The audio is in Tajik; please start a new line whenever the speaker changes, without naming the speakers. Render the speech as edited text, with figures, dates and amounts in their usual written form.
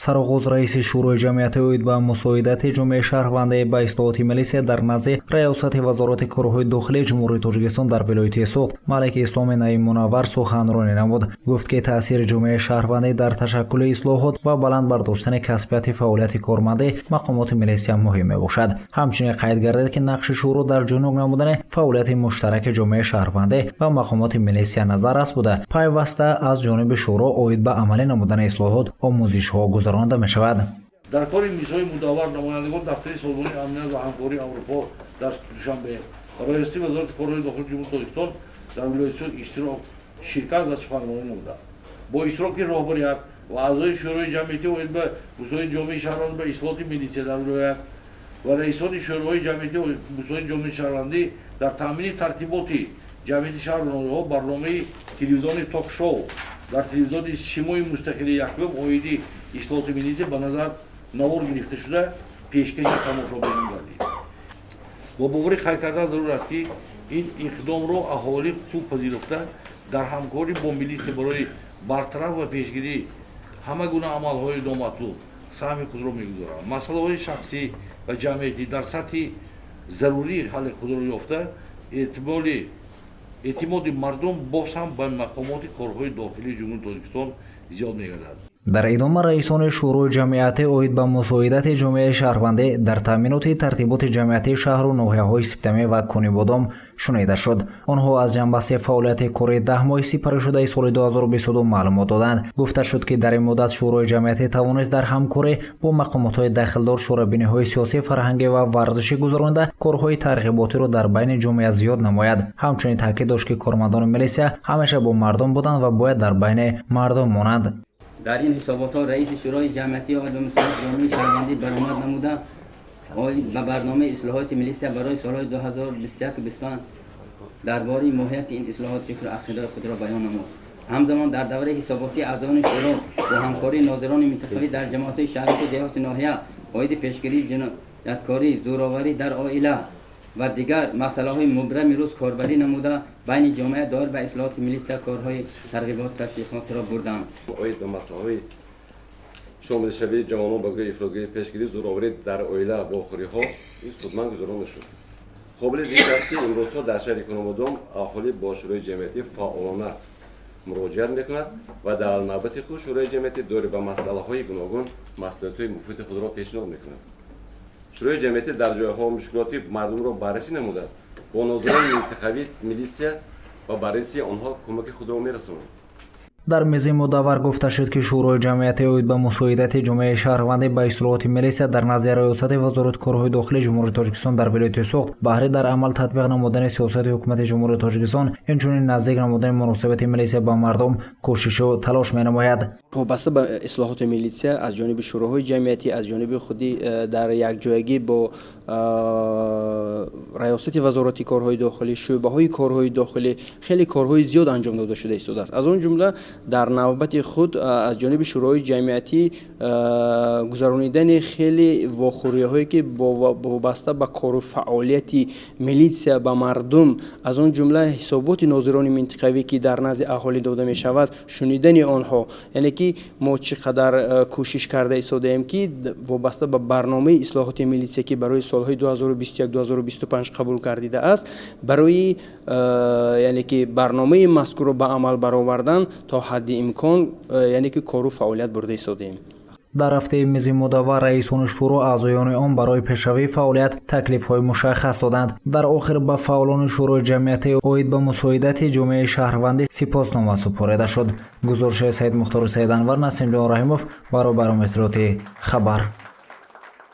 Сароғоз раиси Шӯрои ҷамъияти оид ба мусоидати ҷомеаи шаҳрвандӣ ба ислоҳоти милисия дар назди Раёсати Вазорати корҳои дохилии Ҷумҳурии Тоҷикистон дар вилояти Суғд Малики Исломи Наим Мунаввар суханронӣ намуд. Гуфт, ки таъсири ҷомеаи шаҳрвандӣ дар ташаккули ислоҳот ва баланд бардоштани касбияти фаъолияти кормандӣ мақомоти милисия муҳим мебошад. Ҳамчунин қайд гардид, ки нақши шӯро дар ҷунук намудани фаъолияти муштараки ҷомеаи шаҳрвандӣ ва мақомоти милисия назаррас буда, пайваста аз ҷониби шӯро оид ба амалӣ намудани ислоҳот омӯзишҳо гузаронида мешавад.
Дар кори мизҳои мудаввар намояндагон дафтари Созмони амният ва ҳамкории Аврупо дар Душанбе ва Раёсати Вазорати корҳои дохилии Ҷумҳурии Тоҷикистон дар вилояти Суғд иштирок, ширкат ва суханронӣ намуданд. Бо иштироки роҳбарият ва аъзои Шӯрои ҷамъиятӣ оид ба мусоидати ҷомеаи шаҳрвандӣ ба ислоҳоти милитсия дар вилоят ва раисони шӯроҳои ҷамъиятӣ мусоидати ҷомеаи шаҳрвандӣ дар таъмини тартиботи ҷамъияти шаҳру ноҳияҳо барномаи телевизиони ток-шоу дар телевизиони Симои мустақили якум оиди ислоҳоти милитсия ба назар навор гирифта шуда, пешкаши тамошобинон гардид. Бо боварӣ қайд кардан зарур аст, ки ин иқдомро аҳолӣ хуб пазируфта, дар ҳамкорӣ бо милитсия барои бартараф ва пешгирии ҳама гуна амалҳои номатлуб саҳми худро мегузоранд. Масъалаҳои шахсӣ ва ҷамъиятӣ дар сатҳи зарурӣ ҳалли худро ёфта, эътибори эътимоди мардум боз ҳам ба мақомоти корҳои дохилии Ҷумҳурии Тоҷикистон зиёд мегардад.
Дар идома раисони Шӯрои ҷамъиятӣ оид ба мусоидати ҷомеаи шаҳрвандӣ дар таъминоти тартиботи ҷамъиятии шаҳру ноҳияҳои Спитамен ва Конибодом шунида шуд. Онҳо аз ҷанбасти фаъолияти кори 10 моҳи сипаришудаи соли 2022 маълумот доданд. Гуфта шуд, ки дар ин муддат шӯрои ҷамъиятӣ тавонист дар ҳамкорӣ бо мақомотҳои дахлдор чорабиниҳои сиёсӣ, фарҳангӣ ва варзишӣ гузаронида, корҳои тарғиботиро дар байни ҷомеа зиёд намояд. Ҳамчунин таъкид дошт, ки кормандони милисия ҳамеша бо мардум буданд ва бояд дар байни мардум монанд.
Дар ин ҳисоботҳо раиси Шӯрои ҷамъиятии оид ба мусоидати ҷомеаи шаҳрвандӣ баромад намуда, оид ба барномаи ислоҳоти милисия барои солҳои 2021-25 дар бораи моҳияти ин ислоҳот фикру ақидаи худро баён намуд. Ҳамзамон дар давраи ҳисоботии аъзоёни шӯро бо ҳамкории нозирони минтақавӣ дар ҷамоатҳои шаҳраку деҳоти ноҳия оиди пешгирии ҷинояткорӣ, зӯроварӣ дар оила ва дигар масъалаҳои мубрами рӯз корбарӣ намуда, байни ҷомеа доир ба ислоҳоти милисия корҳои тарғибот, ташвиқотро бурданд.
Оид ба масъалаҳои шомилшавии ҷавонон ба гурӯҳи ифротгарӣ, пешгирии зӯроварӣ дар оила вохӯриҳо ин судманд гузаронда шуд. Қобили зикр аст, ки имрӯзҳо дар шаҳри Конибодом аҳолӣ бо шӯрои ҷамъиятӣ фаъолона муроҷиат мекунад ва дар навбати худ шӯрои ҷамъиятӣ доир ба масъалаҳои гуногун маслиҳатҳои муфиди худро пешниҳод мекунад. Шӯрои ҷамъиятӣ дар ҷойҳо мушкилоти мардумро баррасӣ намуда, бо нозирони минтақавии милисия ва баррасии онҳо кӯмаки худро мерасонад.
Дар мизи мудаввар гуфта шуд, ки Шӯрои ҷамъиятӣ оид ба мусоидати ҷомеаи шаҳрвандӣ ба ислоҳоти милисия дар назди Раёсати Вазорати корҳои дохилии Ҷумҳурии Тоҷикистон дар вилояти Суғд баҳри дар амал татбиқ намудани сиёсати ҳукумати Ҷумҳурии Тоҷикистон, инчунин наздик намудани муносибати милисия ба мардум кӯшишу талош менамояд.
Вобаста ба ислоҳоти милитсия аз ҷониби шӯроҳои ҷамъиятӣ, аз ҷониби худи дар якҷоягӣ бо Раёсати Вазорати корҳои дохилӣ, шӯъбаҳои корҳои дохилӣ хеле корҳои зиёд анҷом дода шуда истодааст. Аз он ҷумла дар навбати худ аз ҷониби шӯроҳои ҷамъиятӣ гузаронидани хеле вохӯриҳое, ки вобаста ба кору фаъолияти милитсия ба мардум, аз он ҷумла ҳисоботи нозирони минтақавӣ, ки дар назди аҳолӣ дода мешавад, шунидани онҳо, яъне ки мо чӣ қадар кӯшиш карда истодаем, ки вобаста ба барномаи ислоҳоти милитсия, ки барои солҳои 2021-2025 қабул гардидааст, барои яъне ки барномаи мазкурро ба амал баровардан то ҳадди имкон яъне ки кору фаъолият бурда истодаем.
Дар рафтаи мизи мудаввар раисони шӯро аъзоёни он барои пешравии фаъолият таклифҳои мушаххас доданд. Дар охир ба фаъолони шӯрои ҷамъиятӣ оид ба мусоидати ҷомеаи шаҳрвандӣ сипоснома супорида шуд. Гузориши Саидмухтору Саиданвар, Насимҷон Раҳимов барои барномаи иттилоотии «Хабар».